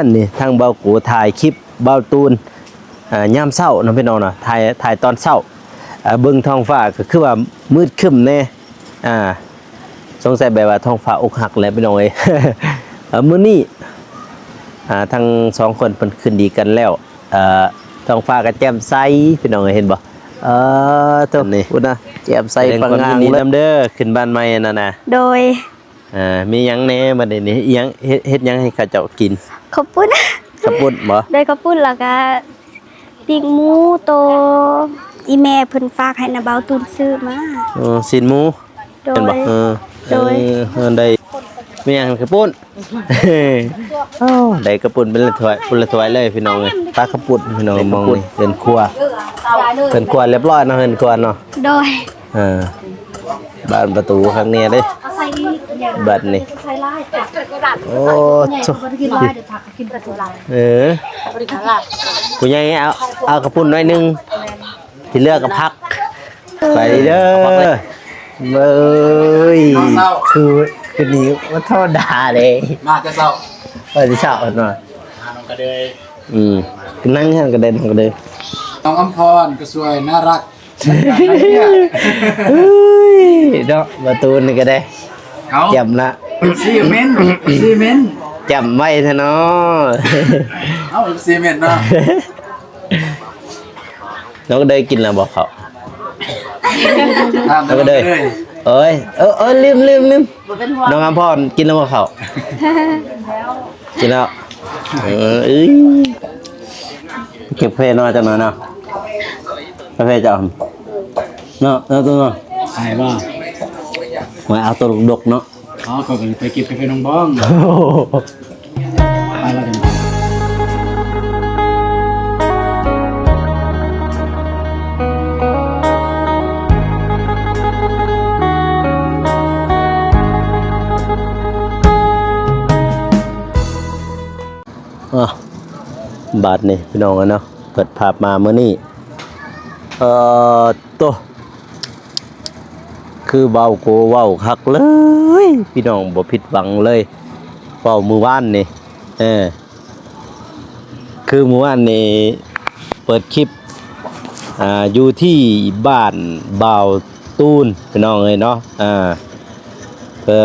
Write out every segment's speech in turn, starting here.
ອັນນີ້ທາງເບົາໂກຖ່າຍຄລິບເບົາຕູນ ອ່າ ຍາມເຊົ້າເນາະພີ່ນ້ອງເນາະ ຖ່າຍ ຖ່າຍຕອນເຊົ້າ ອ່າ ເບິ່ງທ້ອງຟ້າກໍຄືວ່າມືດຄຶ້ມແດ່ ອ່າ ສົງໄສແບບວ່າທ້ອງຟ້າອົກຫັກແຫຼະພີ່ນ້ອງເອີຍ ອ່າ ມື້ນີ້ ອ່າ ທັງສອງຄົນເພິ່ນຄືນດີກັນແລ້ວ ອ່າ ທ້ອງຟ້າກໍແຈ່ມໃສພີ່ນ້ອງເອີຍ ເຫັນບໍ່ ເອີ ໂທ້ ນີ້ພຸ້ນນະ ແຈ່ມໃສ ສະແດງຄວາມຍິນດີນຳເດີ ສະຫງ່າງາມເລີຍ ຂຶ້ນບ້ານໃໝ່ຫັ້ນນະ ໂດຍ ອ່າ ມີຫຍັງແດ່ບັດນີ້ນີ້ ອີຫຍັງ ເຮັດ ເຮັດຫຍັງໃຫ້ເຂົາເຈົ້າກິນ? ເຂົ້າປຸ້ນ ເຂົ້າປຸ້ນບໍ່? ໂດຍ ເຂົ້າປຸ້ນ ແລ້ວກະປີ້ງໝູໂຕອີ່ແມ່ເພິ່ນຝາກໃຫ້ນະ ເບົາຕູນຊື້ມາ ອໍ ຊີ້ນໝູ ໂດຍ ແມ່ນບໍ່? ເອີ ໂດຍ ເອີ ໄດ້ ມີຫຍັງ? ເຂົ້າປຸ້ນ ໂອ້ ໄດ້ເຂົ້າປຸ້ນເປັນລະຖ້ວຍ ພຸ້ນລະຖ້ວຍເລີຍພີ່ນ້ອງເອີຍ ປາເຂົ້າປຸ້ນພີ່ນ້ອງ ມອງນີ້ເຮືອນຄົວ ເຮືອນຄົວລຽບຮ້ອຍເນາະ ເຮືອນຄົວເນາະ ໂດຍ ເອີ ບານປະຕູຂ້າງໃນເດ້ ບາດນີ້ ໂອ້ ເອີ ຜູ້ໃຫຍ່ເອົາ ເອົາເຂົ້າປຸ້ນໜ້ອຍໜຶ່ງ ທີ່ເຫຼືອກໍພັກ ໄປເດີ ເອີຍ ຄື ຄືນີ້ບໍ່ທຳມະດາເດ້ ມາແຕ່ເຊົ້າ ມາແຕ່ເຊົ້າເນາະ ຫານ້ອງກະເດີຍ ອືມ ນັ່ງຫັ້ນກໍໄດ້ ນ້ອງກະເດີຍ ນ້ອງອຳພອນກໍຊ່ວຍໜ້າຮັກ ເອີຍ ເນາະ ປະຕູນີ້ກໍໄດ້ ເອົ້າ ຈຳລະ ຊີເມັນ ຊີເມັນ ຈຳໄວ້ແທ້ເນາະ ເອົ້າ ຊີເມັນເນາະ ນ້ອງກະເດີຍກິນແລ້ວບໍ່ເຂົ້າ? ນ້ອງກະເດີຍ ເອີຍ ເອີ ເອີ ລືມ ລືມ ລືມ ບໍ່ເປັນຫ່ວງ ນ້ອງອຳພອນກິນແລ້ວບໍ່ເຂົ້າ? ກິນແລ້ວ ເອີ ເອີຍ ເກັບເພເນາະ ຈັກໜ່ອຍເນາະ ກາເຟເຈົ້າ ເນາະ ເນາະ ຕົວເນາະ ອາຍບໍ່? ໄວ້ເອົາຕົວດົກໆເນາະ ອໍ ຂ້ອຍກໍໄປເກັບກາເຟນ້ອງບອງ ໄປແລ້ວກັນ ອາ ບາດນີ້ພີ່ນ້ອງເອີຍເນາະ ເປີດພາບມາມື້ນີ້ ເອີ ໂຕ ຄືເບົາໂກເວົ້າຄັກເລີຍ ພີ່ນ້ອງ ບໍ່ຜິດຫວັງເລີຍ ເວົ້າມື້ວານນີ້ ເອີ ຄືມື້ວານນີ້ເປີດຄລິບ ອ່າ ຢູ່ທີ່ບ້ານບ່າວຕູນ ພີ່ນ້ອງເອີຍເນາະ ອ່າ ເອີ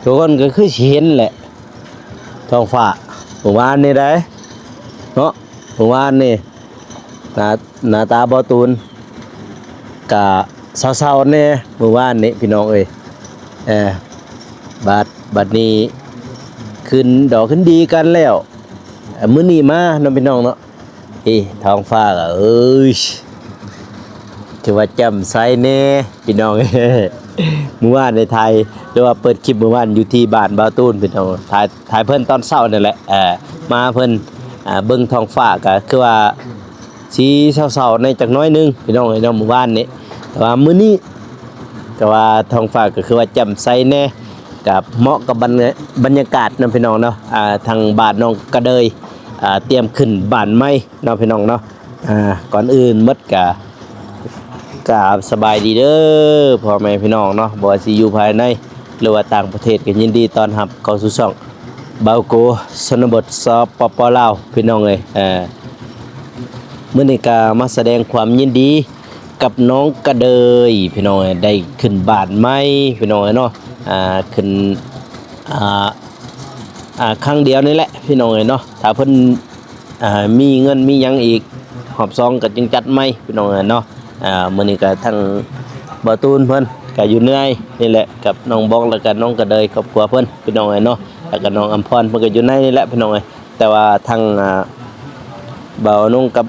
ທຸກຄົນກໍຄືຊິເຫັນແຫຼະ ທ້ອງຟ້າ ມື້ວານນີ້ໃດ໋ເນາະ ມື້ວານນີ້ ໜ້າ ໜ້າຕາບ່າວຕູນກະເສົ້າໆແດ່ມື້ວານນີ້ພີ່ນ້ອງເອີຍ ເອີ ບາດ ບາດນີ້ຂຶ້ນດອກຂຶ້ນດີກັນແລ້ວ ມື້ນີ້ມາເນາະພີ່ນ້ອງເນາະ ເອີ ທ້ອງຟ້າກະ ເອີຍ ຖືວ່າແຈ່ມໃສແດ່ພີ່ນ້ອງເອີຍ ມື້ວານນີ້ຖ່າຍ ຫຼືວ່າເປີດຄລິບມື້ວານຢູ່ທີ່ບ້ານບ່າວຕູນພີ່ນ້ອງ ຖ່າຍ ຖ່າຍເພິ່ນຕອນເຊົ້ານີ້ແຫຼະ ເອີ ມາເພິ່ນ ອ່າ ເບິ່ງທ້ອງຟ້າກະຄືວ່າ ສີເສົ້າໆແດ່ຈັກໜ້ອຍໜຶ່ງພີ່ນ້ອງເອີຍເນາະ ມື້ວານນີ້ ແຕ່ວ່າມື້ນີ້ ແຕ່ວ່າທ້ອງຟ້າກໍຄືວ່າແຈ່ມໃສແດ່ ກໍເໝາະກັບບັນ ບັນຍາກາດເນາະພີ່ນ້ອງເນາະ ອ່າ ທາງບ້ານນ້ອງກະເດີຍ ອ່າ ຕຽມຂຶ້ນບ້ານໃໝ່ເນາະພີ່ນ້ອງເນາະ ອ່າ ກ່ອນອື່ນໝົດກໍ ກາບສະບາຍດີເດີພໍ່ແມ່ພີ່ນ້ອງເນາະ ບໍ່ວ່າຊິຢູ່ພາຍໃນ ຫຼືວ່າຕ່າງປະເທດ ກໍຍິນດີຕ້ອນຮັບເຂົ້າສູ່ຊ່ອງ ບ່າວໂກ ຊົນນະບົດ ສປປ ລາວ ພີ່ນ້ອງເອີຍ ເອີ ມື້ນີ້ກໍມາສະແດງຄວາມຍິນດີກັບນ້ອງກະເດີຍ ພີ່ນ້ອງເອີຍ ໄດ້ຂຶ້ນບ້ານໃໝ່ ພີ່ນ້ອງເອີຍເນາະ ອ່າ ຂຶ້ນ ອ່າ ອ່າ ຄັ້ງດຽວນີ້ແຫຼະ ພີ່ນ້ອງເອີຍເນາະ ຖ້າເພິ່ນ ອ່າ ມີເງິນມີຫຍັງອີກ ຮອບສອງກໍຈຶ່ງຈັດໃໝ່ ພີ່ນ້ອງເອີຍເນາະ ອ່າ ມື້ນີ້ກໍທັງບ່າວຕູນເພິ່ນກໍຢູ່ເໜືອຍນີ້ແຫຼະ ກັບນ້ອງບອກ ແລ້ວກໍນ້ອງກະເດີຍ ຄອບຄົວເພິ່ນ ພີ່ນ້ອງເອີຍເນາະ ແລ້ວກໍນ້ອງອຳພອນ ເພິ່ນກໍຢູ່ໃນນີ້ແຫຼະ ພີ່ນ້ອງເອີຍ ແຕ່ວ່າທາງ ອ່າ ບ່າວນົງກັບ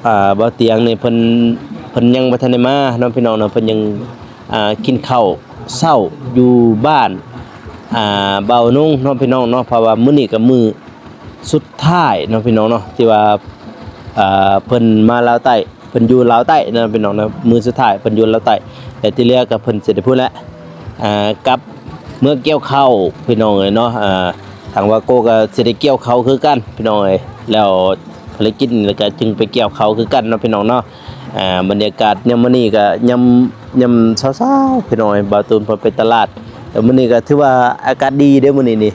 ອ່າ ບ່າວຕຽງນີ້ ເພິ່ນ ເພິ່ນຍັງບໍ່ທັນໄດ້ມາເນາະ ພີ່ນ້ອງເນາະ ເພິ່ນຍັງ ອ່າ ກິນເຂົ້າເຊົ້າຢູ່ບ້ານ ອ່າ ບ່າວນົງເນາະ ພີ່ນ້ອງເນາະ ເພາະວ່າມື້ນີ້ກໍມື້ ສຸດທ້າຍເນາະພີ່ນ້ອງເນາະ ທີ່ວ່າ ເອີ ເພິ່ນມາລາວໃຕ້ ເພິ່ນຢູ່ລາວໃຕ້ເນາະພີ່ນ້ອງເນາະ ມື້ສຸດທ້າຍເພິ່ນຢູ່ລາວໃຕ້ ແລະທີ່ເຫຼືອກໍເພິ່ນຊິໄດ້ພຸ້ນແຫຼະ ເອີ ກັບເມືອກ່ຽວເຂົ້າພີ່ນ້ອງເອີຍເນາະ ເອີ ທາງວ່າໂກກໍຊິໄດ້ກ່ຽວເຂົ້າຄືກັນພີ່ນ້ອງເອີຍ ແລ້ວພາລະກິດນີ້ກໍຈຶ່ງໄປກ່ຽວເຂົ້າຄືກັນເນາະພີ່ນ້ອງເນາະ ເອີ ບັນຍາກາດຍາມມື້ນີ້ກໍຍາມ ຍາມເຊົ້າໆ ພີ່ນ້ອງເອີຍ ບ່າວຕູນເພິ່ນໄປຕະຫຼາດ ແຕ່ມື້ນີ້ກໍຖືວ່າອາກາດດີເດ້ມື້ນີ້ນີ້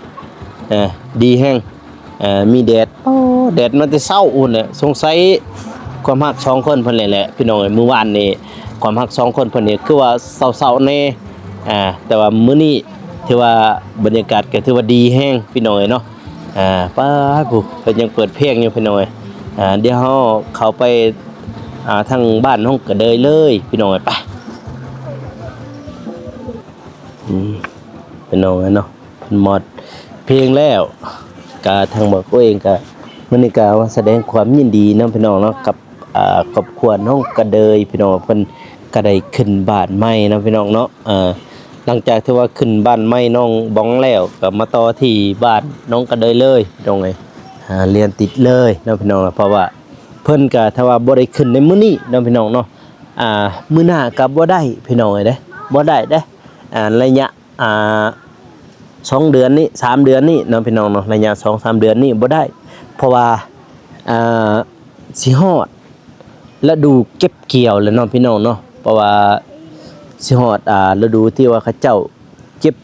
ເອີ ດີແຮງ ເອີ ມີແດດ ໂອ້ ແດດມາແຕ່ເຊົ້າພຸ້ນແຫຼະ. ສົງໄສຄວາມຮັກສອງຄົນເພິ່ນນີ້ແຫຼະ ພີ່ນ້ອງເອີຍ. ມື້ວານນີ້ຄວາມຮັກສອງຄົນເພິ່ນນີ້ຄືວ່າເສົ້າໆແດ່ ອ່າ ແຕ່ວ່າມື້ນີ້ຖືວ່າບັນຍາກາດກໍຖືວ່າດີແຮງ ພີ່ນ້ອງເອີຍເນາະ. ອ່າ ປາດ ຜູ້ ເພິ່ນຍັງເປີດເພງຢູ່ ພີ່ນ້ອງເອີຍ. ອ່າ ດຽວເຮົາເຂົ້າໄປ ອ່າ ທາງບ້ານນ້ອງກະເດີຍເລີຍ ພີ່ນ້ອງເອີຍ. ໄປ ອືມ ພີ່ນ້ອງເອີຍເນາະ ເພິ່ນມອດເພງແລ້ວ ກະທາງບາວໂກເອງກະ ມື້ນີ້ກະມາສະແດງຄວາມຍິນດີນຳ ພີ່ນ້ອງເນາະ ກັບ ອ່າ ຄອບຄົວນ້ອງກະເດີຍ ພີ່ນ້ອງ. ເພິ່ນກະໄດ້ຂຶ້ນບ້ານໃໝ່ເນາະ ພີ່ນ້ອງເນາະ. ເອີ ຫຼັງຈາກທີ່ວ່າຂຶ້ນບ້ານໃໝ່ນ້ອງບອງແລ້ວ ກະມາຕໍ່ທີ່ບ້ານນ້ອງກະເດີຍເລີຍ ພີ່ນ້ອງເອີຍ. ອ່າ ລຽນຕິດເລີຍເນາະ ພີ່ນ້ອງເນາະ ເພາະວ່າເພິ່ນກະຖ້າວ່າບໍ່ໄດ້ຂຶ້ນໃນມື້ນີ້ເນາະ ພີ່ນ້ອງເນາະ ອ່າ ມື້ໜ້າກະບໍ່ໄດ້ ພີ່ນ້ອງເອີຍເດ້ ບໍ່ໄດ້ເດ້. ອ່າ ໄລຍະ ອ່າ ສອງເດືອນນີ້ ສາມເດືອນນີ້ເນາະ ພີ່ນ້ອງເນາະ ໄລຍະສອງສາມເດືອນນີ້ບໍ່ໄດ້ ເພາະວ່າ ອ່າ ຊິຮອດລະດູເກັບກ່ຽວແລ້ວເນາະ ພີ່ນ້ອງເນາະ. ເພາະວ່າຊິຮອດ ອ່າ ລະດູທີ່ວ່າເຂົາເຈົ້າເກັບ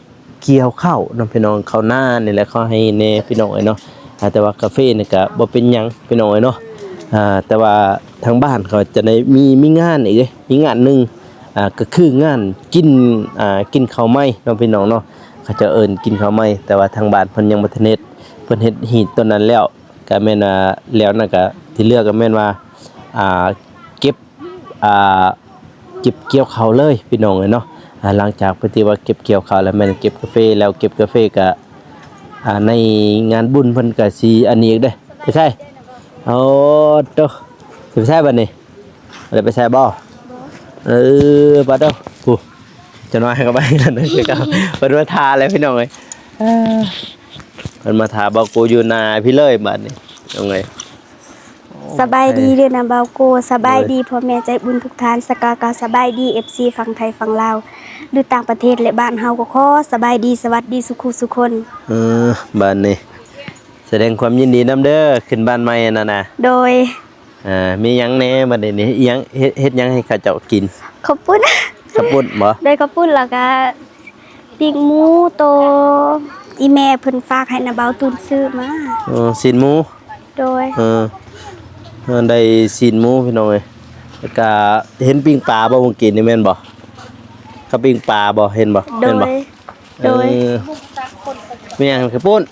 ກ່ຽວເຂົ້າເນາະ ພີ່ນ້ອງ ເຂົ້ານານີ້ແຫຼະ ເຂົາໃຫ້ແດ່ ພີ່ນ້ອງເອີຍເນາະ. ອ່າ ແຕ່ວ່າກາເຟນີ້ກະບໍ່ເປັນຫຍັງ ພີ່ນ້ອງເອີຍເນາະ. ອ່າ ແຕ່ວ່າທາງບ້ານເຂົາຈະໄດ້ມີ ມີງານອີກເດ້ ມີງານໜຶ່ງ ອ່າ ກໍຄືງານກິນ ອ່າ ກິນເຂົ້າໃໝ່ເນາະ ພີ່ນ້ອງເນາະ ເຂົາເຈົ້າເອີ້ນກິນເຂົ້າໃໝ່. ແຕ່ວ່າທາງບ້ານເພິ່ນຍັງບໍ່ທັນເຮັດ ເພິ່ນເຮັດຮີດໂຕນັ້ນແລ້ວ ກໍແມ່ນວ່າແລ້ວນັ້ນ ກໍທີ່ເຫຼືອກໍແມ່ນວ່າ ອ່າ ເກັບ ອ່າ ເກັບກ່ຽວເຂົ້າເລີຍ ພີ່ນ້ອງເອີຍເນາະ. ອ່າ ຫຼັງຈາກເພິ່ນທີ່ວ່າເກັບກ່ຽວເຂົ້າແລ້ວ ແມ່ນເກັບກາເຟ ແລ້ວເກັບກາເຟກໍ ອ່າ ໃນງານບຸນເພິ່ນກໍຊິອັນນີ້ອີກເດ້ ໄປໃສ? ໂອ້ໂຕ ຊິໄປໃສບັດນີ້? ບໍ່ໄດ້ໄປໃສບໍ່? ເອີ ປາດໂຕ ຜູ້ ຈະນ້ອຍກໍໄປນັ້ນຄືເກົ່າ. ເພິ່ນມາຖ້າແລ້ວ ພີ່ນ້ອງເອີຍ ເອີ ເພິ່ນມາຖ້າບ່າວໂກຢູ່ໜ້າພີ້ເລີຍບາດນີ້ ນ້ອງເອີຍ. ສະບາຍດີເດີນະບ່າວໂກ ສະບາຍດີ ໂດຍ ພໍ່ແມ່ໃຈບຸນທຸກທ່ານ ສະກາ ກາສະບາຍດີ ເອັຟຊີ ຝັ່ງໄທຝັ່ງລາວ ຫຼືຕ່າງປະເທດ ແລະບ້ານເຮົາກໍຂໍສະບາຍດີ ສະຫວັດດີສຸຂູສຸຄົນ. ເອີ ບາດນີ້ສະແດງຄວາມຍິນດີນຳເດີ ຂຶ້ນບ້ານໃໝ່ຫັ້ນນະ. ໂດຍ. ອ່າ ມີຫຍັງແດ່ບັດນີ້ນີ້? ອີຫຍັງ ເຮັດ ເຮັດຫຍັງໃຫ້ເຂົາເຈົ້າກິນ? ເຂົ້າປຸ້ນ. ເຂົ້າປຸ້ນບໍ່? ໂດຍ ເຂົ້າປຸ້ນ ແລ້ວກະປີ້ງໝູໂຕອີ່ແມ່ເພິ່ນຝາກໃຫ້ນະບ່າວຕູນຊື້ມາ. ເອີ ຊີ້ນໝູ. ໂດຍ. ເອີ ເອີ ໄດ້ຊີ້ນໝູ ພີ່ນ້ອງເອີຍ. ແລ້ວກະເຫັນປີ້ງປາບໍ່ ມື້ກີ້ນີ້ແມ່ນບໍ່? ເຂົາປີ້ງປາບໍ່? ເຫັນບໍ່? ໂດຍ. ເຫັນບໍ່? ໂດຍ. ເອີ ແມ່ນຫຍັງ? ເຂົ້າປຸ້ນ.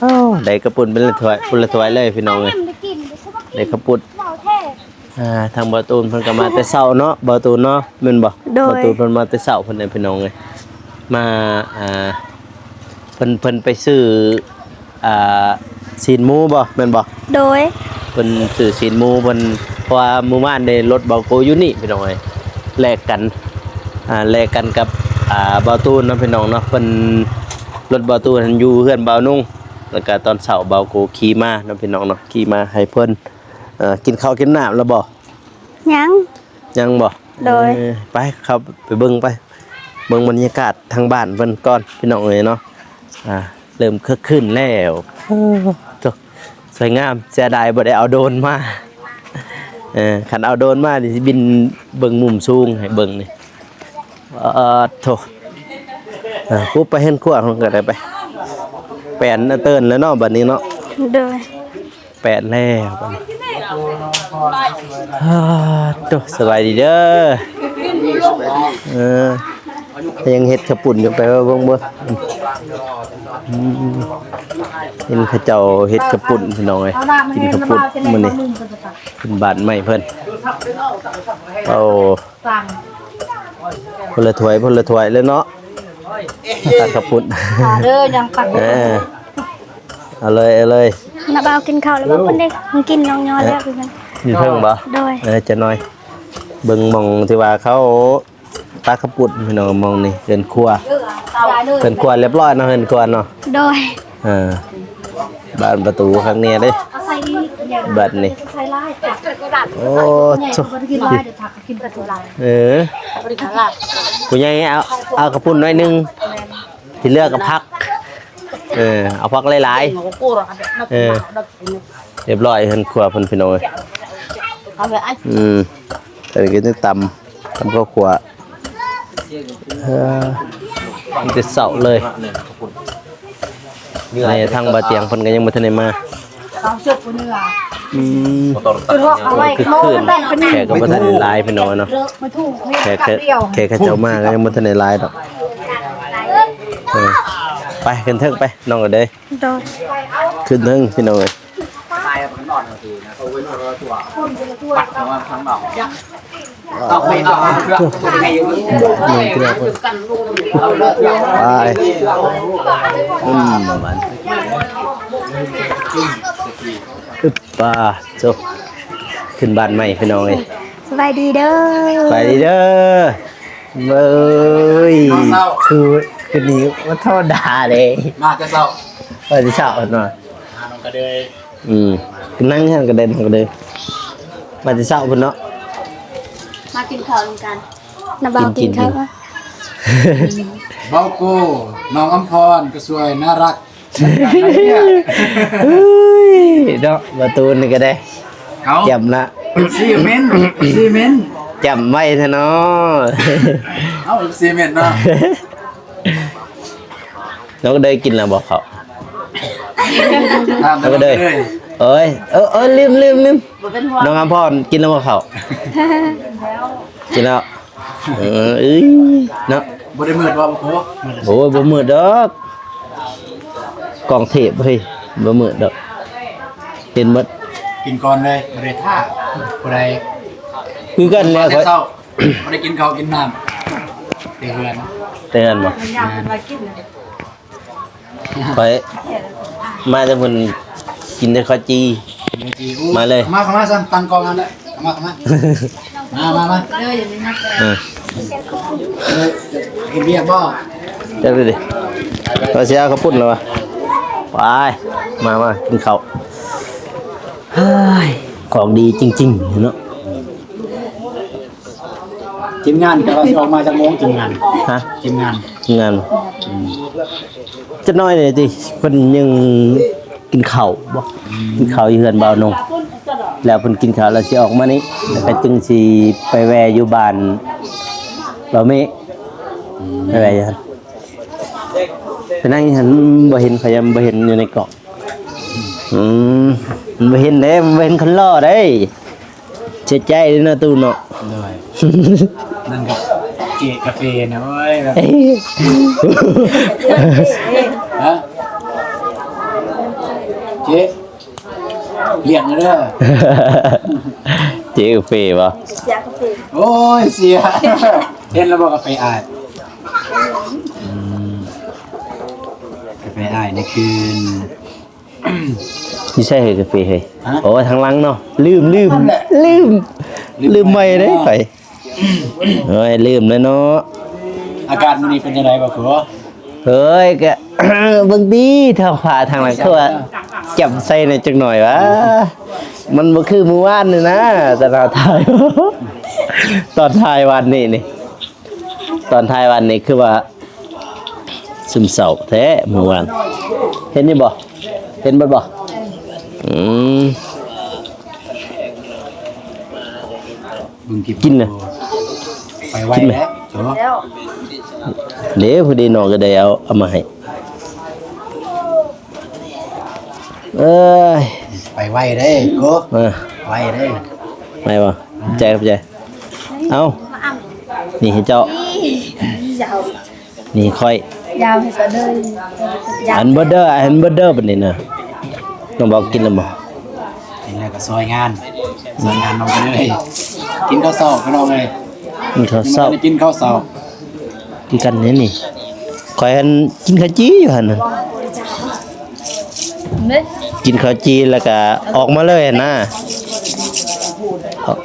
ໂອ້ ໄດ້ເຂົ້າປຸ້ນເປັນລະຖ້ວຍ ຄົນລະຖ້ວຍເລີຍ ພີ່ນ້ອງເອີຍ ໄດ້ເຂົ້າປຸ້ນ. ອ່າ ທາງບ່າວຕູນເພິ່ນກໍມາແຕ່ເຊົ້າເນາະ ບ່າວຕູນເນາະ ແມ່ນບໍ່? ໂດຍ. ບ່າວຕູນເພິ່ນມາແຕ່ເຊົ້າພຸ້ນແຫຼະ ພີ່ນ້ອງເອີຍ ມາ ອ່າ ເພິ່ນ ເພິ່ນໄປຊື້ ອ່າ ຊີ້ນໝູບໍ່ ແມ່ນບໍ່? ໂດຍ. ເພິ່ນຊື້ຊີ້ນໝູເພິ່ນ ເພາະວ່າມື້ວານນີ້ລົດບ່າວໂກຢູ່ນີ້ ພີ່ນ້ອງເອີຍ ແລກກັນ ອ່າ ແລກກັນກັບ ອ່າ ບ່າວຕູນເນາະ ພີ່ນ້ອງເນາະ. ເພິ່ນ ລົດບ່າວຕູນຫັ້ນຢູ່ເຮືອນບ່າວນຸ່ງ ແລ້ວກະຕອນເຊົ້າບ່າວໂກຂີ່ມາເນາະ ພີ່ນ້ອງເນາະ ຂີ່ມາໃຫ້ເພິ່ນ ເອີ ກິນເຂົ້າກິນນ້ຳແລ້ວບໍ່? ຍັງ. ຍັງບໍ່? ໂດຍ. ເອີ ໄປ ເຂົ້າໄປເບິ່ງ ໄປເບິ່ງບັນຍາກາດທາງບ້ານເພິ່ນກ່ອນ ພີ່ນ້ອງເອີຍເນາະ. ອ່າ ເລີ່ມຄຶກຄື້ນແລ້ວ ໂອ້ໂຕ ສວຍງາມ. ເສຍດາຍບໍ່ໄດ້ເອົາໂດຣນມາ ເອີ ຄັນເອົາໂດຣນມານີ້ຊິບິນເບິ່ງມຸມສູງໃຫ້ເບິ່ງນີ້. ເອີ ໂທ້ ເອີ ປຸບ ໄປເຮືອນຄົວເຮົາກໍໄດ້ໄປ ແປນເຕີນແລ້ວເນາະ ບັດນີ້ເນາະ. ໂດຍ. ແປດແລ້ວບັດນີ້. ອາ ໂຕ ສະບາຍດີເດີ. ເອີ ຍັງເຮັດເຂົ້າປຸ້ນຢູ່ ໄປເບິ່ງເບິ່ງ. ອືມ ເຫັນເຂົາເຈົ້າເຮັດເຂົ້າປຸ້ນ ພີ່ນ້ອງເອີຍ ກິນເຂົ້າປຸ້ນມື້ນີ້ ເປັນບາດໃໝ່ເພິ່ນ. ໂອ້ ຄົນລະຖ້ວຍ ຄົນລະຖ້ວຍເລີຍເນາະ ຕັກເຂົ້າປຸ້ນ. ເດີ ຍັງຕັກ. ເອີ ເອົາເລີຍ ເອົາເລີຍ. ນ້າບ່າວກິນເຂົ້າແລ້ວບໍ່? ເພິ່ນເດ້ ມັນກິນຍ້ອງຍໍແລ້ວ. ເອີ ຢູ່ເທິງບໍ່? ໂດຍ. ເອີ ຈັກໜ້ອຍ ເບິ່ງໝ່ອງທີ່ວ່າເຂົາຕັກເຂົ້າປຸ້ນ ພີ່ນ້ອງ. ໝ່ອງນີ້ເຮືອນຄົວ ເຮືອນຄົວລຽບຮ້ອຍເນາະ ເຮືອນຄົວເນາະ. ໂດຍ. ເອີ ບານປະຕູຂ້າງນີ້ເດ້ ບາດນີ້. ໂອ້ ເອີ ຜູ້ໃຫຍ່ເອົາ ເອົາເຂົ້າປຸ້ນໜ້ອຍໜຶ່ງ ທີ່ເຫຼືອກໍຜັກ. ເອີ ເອົາຜັກຫຼາຍໆ. ເອີ ລຽບຮ້ອຍເຮືອນຄົວເພິ່ນ ພີ່ນ້ອງເອີຍ. ອືມ ອັນນີ້ກໍຈະຕຳ ຕຳເຂົ້າຂົ້ວ. ເອີ ມີແຕ່ເຊົ້າເລີຍ. ໃນທາງບ່າວຕຽງເພິ່ນກໍຍັງບໍ່ທັນໄດ້ມາ. ອືມ ຄືຄືນ ແຂກກໍບໍ່ທັນໄດ້ຫຼາຍພີ່ນ້ອງເນາະ. ແຂກ ແຂກເຂົາເຈົ້າມາກໍຍັງບໍ່ທັນໄດ້ຫຼາຍດອກ. ເອີ ໄປຂຶ້ນເທິງໄປ ນ້ອງກໍເດີ. ໂດຍ ຂຶ້ນເທິງພີ່ນ້ອງເອີຍ. ໄປ ອືມ ບາດ ປາໂທ້ ຂຶ້ນບ້ານໃໝ່ພີ່ນ້ອງເອີຍ. ສະບາຍດີເດີ ສະບາຍດີເດີ. ເອີຍ ຄື ຄືນີ້ບໍ່ທຳມະດາເດ້. ມາແຕ່ເຊົ້າ ມາແຕ່ເຊົ້າເນາະ ຫານ້ອງກະເດີຍ. ອືມ ນັ່ງຫັ້ນກໍໄດ້ ນັ່ງກໍໄດ້. ມາແຕ່ເຊົ້າພຸ້ນເນາະ ມາກິນເຂົ້ານຳກັນ. ນ້າບ່າວກິນເຂົ້າ. ເບົາໂກ ນ້ອງອຳພອນກໍຊ່ວຍໜ້າຮັກ. ເອີຍ ເນາະ ປະຕູນີ້ກໍໄດ້. ເອົ້າ ຈຳລະ ຊີເມັນ ຊີເມັນ ຈຳໄວ້ແທ້ເນາະ. ເອົ້າ ຊີເມັນເນາະ. ນ້ອງກະເດີຍກິນແລ້ວບໍ່ເຂົ້າ? ນ້ອງກະເດີຍ ເອີຍ ເອີ ເອີ ລືມ ລືມ ລືມ ນ້ອງອຳພອນກິນແລ້ວບໍ່ເຂົ້າ? ກິນແລ້ວ. ເອີ ເອີຍ ເນາະ ບໍ່ໄດ້ມືດບໍ່? ໂອ້ຍ ບໍ່ມືດດອກ ກອງເທບເຮີ້ຍ ບໍ່ມືດດອກ ເຫັນໝົດ. ກິນກ່ອນເລີຍ ບໍ່ໄດ້ຖ້າຜູ້ໃດ ຄືກັນແຫຼະ. ຂ້ອຍ ບໍ່ໄດ້ກິນເຂົ້າກິນນ້ຳແຕ່ເຮືອນ ແຕ່ເຮືອນບໍ່? ແມ່ນ ຂ້ອຍມາແຕ່ພຸ້ນ ກິນແຕ່ເຂົ້າຈີ່. ມາເລີຍ ມາ ເຂົ້າມາຊັ້ນ ຕັ້ງກ້ອງຫັ້ນແຫຼະ ເຂົ້າມາ ເຂົ້າມາ ມາ ມາ ມາ. ເອີ ເອີ ເຮັດວຽກບໍ່? ຈັກເລີຍ ວ່າຊິເອົາເຂົ້າປຸ້ນແລ້ວວະ. ໄປ ມາ ມາກິນເຂົ້າ. ເຮີ້ຍ ຂອງດີຈິງໆເນາະ. ທີມງານກະວ່າຊິອອກມາຈັກໂມງ? ທີມງານ ຮະ? ທີມງານ ທີມງານ ອືມ ຈັກໜ້ອຍນີ້ຕິ ເພິ່ນຍັງກິນເຂົ້າບໍ່? ອືມ ກິນເຂົ້າຢູ່ເຮືອນບ່າວນົງ ແລ້ວເພິ່ນກິນເຂົ້າແລ້ວຊິອອກມານີ້ ແລ້ວກໍຈຶ່ງຊິໄປແວ່ຢູ່ບ້ານບ່າວເມກ. ອືມ ໄປແວ່ຢູ່ຫັ້ນ ໄປນັ່ງຢູ່ຫັ້ນ ບໍ່ເຫັນ ຂ້ອຍຍັງບໍ່ເຫັນຢູ່ໃນກ້ອງ. ອືມ ມັນບໍ່ເຫັນເດ້ ມັນບໍ່ເຫັນຄົນຫຼໍ່ເດ້. ເສຍໃຈເດ້ເນາະຕູ້ເນາະ. ໂດຍ ນັ້ນກໍເຈກາເຟນະເວີຍ. ຮະ ເຈ ລ້ຽງເດີ. ເຈກາເຟບໍ່? ເສຍກາເຟ. ໂອ້ຍ ເສຍ ເຫັນແລ້ວບໍ່ກາເຟອ້າຍ? ອືມ ກາເຟອ້າຍໃນຄືນ ຢູ່ໃສເຮີ້ຍກາເຟເຮີ້ຍ? ຮະ? ໂອ້ຍ ທາງຫຼັງເນາະ ລືມ ລືມ ລືມ ລືມໄວ້ເດ້ຂ້ອຍ. ໂອ້ຍ ລືມແລ້ວເນາະ. ອາກາດມື້ນີ້ເປັນຈັ່ງໃດບໍ່ໂກ? ເຮີ້ຍ ກະເບິ່ງດີ ທ້ອງຟ້າທາງຫຼັງຄືວ່າແຈ່ມໃສແດ່ຈັກໜ້ອຍຫວາ. ມັນບໍ່ຄືມື້ວານນີ້ນະ ຕອນເຮົາຖ່າຍ ຕອນຖ່າຍວານນີ້ນີ້ ຕອນຖ່າຍວານນີ້ຄືວ່າ ຊຶມເສົ້າແທ້ມື້ວານ. ເຫັນຢູ່ບໍ່? ເຫັນເບິດບໍ່? ອືມ ເບິ່ງກິນ ກິນນະ ໄປໄວແລ້ວ. ເດ້ ພໍດີນ້ອງກໍໄດ້ເອົາ ເອົາມາໃຫ້. ເອີຍ ໄປໄວເດ້ໂກ. ເອີ ໄວເດ້. ໄວບໍ່? ຂອບໃຈ ຂອບໃຈ. ເອົາ ນີ້ໃຫ້ເຈົ້າ. ນີ້ຂ້ອຍ ຢາວໃຫ້ກະເດີຍ. ອັນເບີດເດີ ອັນເບີດເດີບັດນີ້ນະ. ນ້ອງເບົາກິນແລ້ວບໍ່? ກິນແລ້ວກໍຊ່ອຍງານ ຊ່ອຍງານນ້ອງກະເດີຍ. ກິນເຂົ້າເຊົ້າພີ່ນ້ອງເອີຍ. ກິນເຂົ້າເຊົ້າ ກິນເຂົ້າເຊົ້າ. ຄືກັນນີ້ນີ້ ຂ້ອຍຫັ້ນກິນເຂົ້າຈີ່ຢູ່ຫັ້ນນະ. ເດ້ ກິນເຂົ້າຈີ່ແລ້ວກະອອກມາເລີຍຫັ້ນນະ.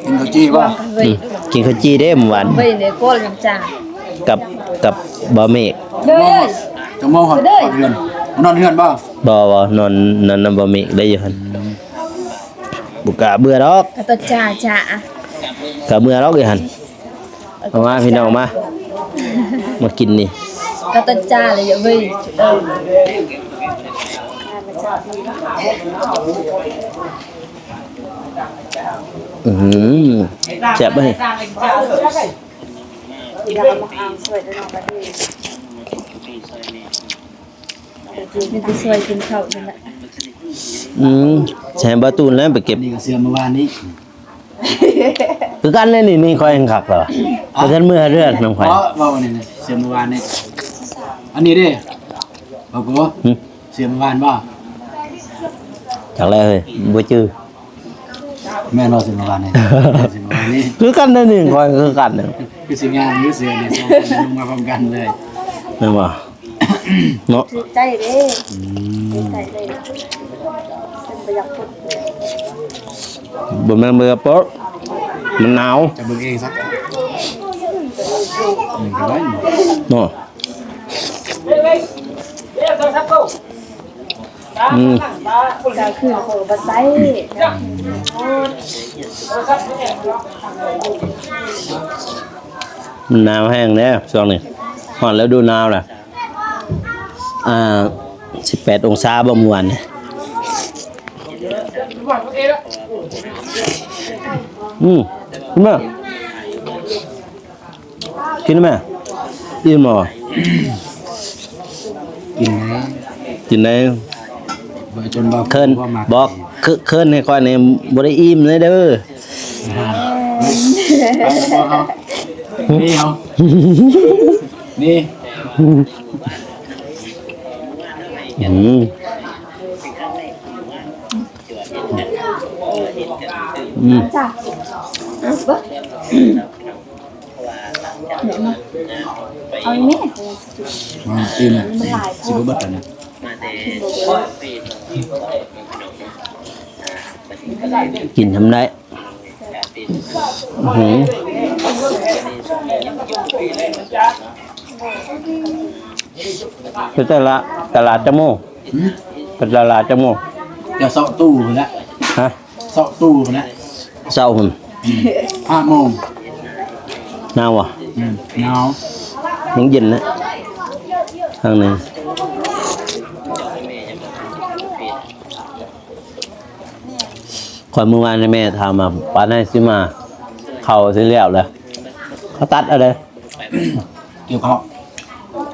ກິນເຂົ້າຈີ່ບໍ່? ອືມ ກິນເຂົ້າຈີ່ເດ້ມື້ວານ ເວີຍ ໃນໂກນຈາ ກັບ ກັບບ່າວເມກ. ເດີ ຈະມອງຮອດ ເດີ ຮອດເຮືອນ ນອນເຮືອນບໍ່? ບໍ່ ບໍ່ ນອນ ນອນນຳບ່າວເມກໄດ້ຢູ່ຫັ້ນ. ອືມ ບໍ່ກ້າເມືອດອກ ກະຕະຈາຈາ ກ້າເມືອດອກຢູ່ຫັ້ນ. ເອົາມາພີ່ນ້ອງມາ ມາກິນນີ້ ກະຕະຈາເລີຍເວີຍ. ອືມ ແຊບເວີຍ. ເອົາມາຫາງຊ່ວຍເດີນ້ອງກະເດີຍ. ມີແຕ່ຊ່ວຍກິນເຂົ້ານັ້ນແຫຼະ. ອືມ ໃຫ້ບ່າວຕູນແລ້ວໄປເກັບ. ນີ້ກໍເຊື່ອເມື່ອວານນີ້ ຄືກັນເລີຍນີ້ ນີ້ຂ້ອຍແຮ່ງຄັກແລ້ວ ບໍ່ທັນເມືອເຮືອນນຳຂ້ອຍ. ເວົ້າ ເວົ້າອັນນີ້ນະ ເຊື່ອເມື່ອວານນີ້. ອັນນີ້ເດ້ ບໍ່ໂກ ຫຶ? ເຊື່ອເມື່ອວານບໍ່? ຈັກແລ້ວເຮີ້ຍ ບໍ່ຈື່. ແມ່ນບໍ່ ເຊື່ອເມື່ອວານນີ້? ເຊື່ອເມື່ອວານນີ້ ຄືກັນເດ້ນີ້ ຂ້ອຍຄືກັນເດ້. ຄືຊິງາມຢູ່ເສື້ອນີ້ ສອງຄົນລົງມາພ້ອມກັນເລີຍ ແມ່ນບໍ່? ເນາະ ຖືກໃຈເດ້. ອືມ ຖືກໃຈເດ້ ເພິ່ນບໍ່ຢາກປົດ. ບໍ່ແມ່ນບໍ່ຢາກປົດ ມັນໜາວ. ຈະເບິ່ງເອງຊະ ອືມ ກໍໄດ້ເນາະ. ອືມ ກາງຄືນເຂົາກໍບໍ່ໃຊ້. ໜາວແຮງເດ້ຊ່ວງນີ້ ຮອດລະດູໜາວລະ. ອ່າ ສິບແປດອົງສາບໍ່ ມື້ວານນີ້. ອືມ ມາ ກິນແມ່ ອີ່ມບໍ່? ກິນແລ້ວ ກິນແລ້ວ. ເຄີຍ ບອກ ເຄີ- ເຄີຍໃຫ້ຂ້ອຍນີ້ບໍ່ໄດ້ອີ່ມເລີຍເດີ. ນີ້ເຮົາ ນີ້ ອືມ ອືມ ເອົາອີກແມ່ ວ່າອີ່ມ ມັນຫຼາຍໂພດ ຊິບໍ່ເບິດແລ້ວນະ. ກິນທຳໄດ້. ອືຫື ໄປຕະຫຼາດ ຕະຫຼາດຈັກໂມງ? ຫື? ໄປຕະຫຼາດຈັກໂມງ? ຈະເຊາະຕູ້ພຸ້ນແຫຼະ. ຮະ? ເຊາະຕູ້ພຸ້ນແຫຼະ ເຊົ້າພຸ້ນ. ອືມ ຫ້າໂມງ. ໜາວບໍ່? ອືມ ໜາວ ຍັງເຢັນນະ ທາງນີ້. ຂ້ອຍມື້ວານນີ້ແມ່ຖາມວ່າ ປານໃດຊິມາ ເຂົ້າຊິແລ້ວແລ້ວ ເຂົາຕັດເອົາເດ້. ກ່ຽວເຂົ້າ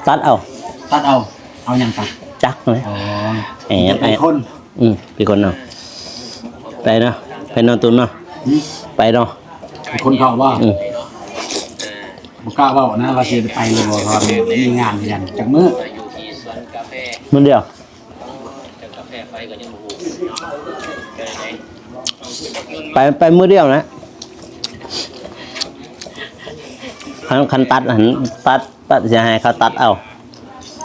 ຕັດເອົາ ຕັດເອົາ. ເອົາຫຍັງຕັດ? ຈັກນະ. ອໍ ແອບ ໄປຄົນ. ອືມ ໄປຄົນເນາະ ໄປເນາະ ໄປເນາະ ຕຸ່ນເນາະ. ຫື? ໄປເນາະ ໄປຄົນເຂົ້າບໍ່? ອືມ ບໍ່ກ້າເວົ້ານະວ່າຊິໄປຫຼືບໍ່ ເພາະວ່າມີງານຄືກັນ. ຈັກມື້? ມື້ດຽວ. ໄປ ໄປມື້ດຽວນະ. ຄັນ ຄັນຕັດຫັ້ນ ຕັດ ຕັດ ຊິໃຫ້ເຂົາຕັດເອົາ